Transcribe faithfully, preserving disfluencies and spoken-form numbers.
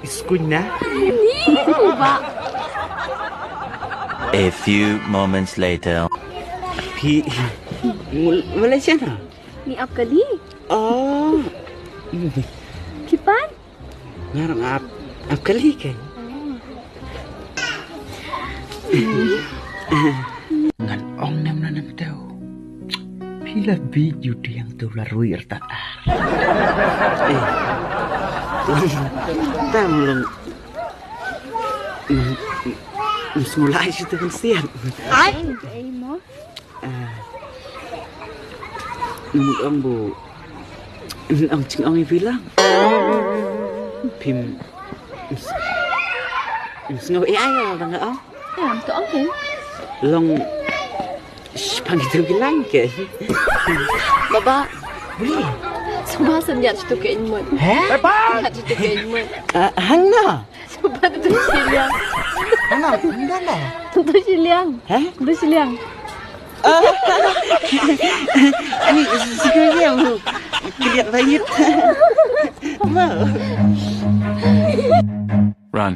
Skuñ na. Ni ba. A few moments later. Phi mul Malaysia na? Ni ap kali. Oh. Kipan? Ngarang ap ap kali kan. Ngan ong nem na nem teu. Phi la bi ju diang tu la rui er ta ar. Eh. Tam long. Msmulai situ kan siat. Ai. Ai mo. Ah. Nung ong bu. Nung ong ching ong i bilang. Phim. Sngew ai ai bang ong. Em to ong phim. Long. Pang itu bilang ke. Baba. Buli. Suma sen yat situ ke inmut. Heh? Yat situ ke inmut. Ah, hang na. Suma tu shiliang. Hang na, hang na. Tu shiliang. Heh? Tu shiliang. Ah. Ni sikit ya bu. Keliat bangit. Mau. Run.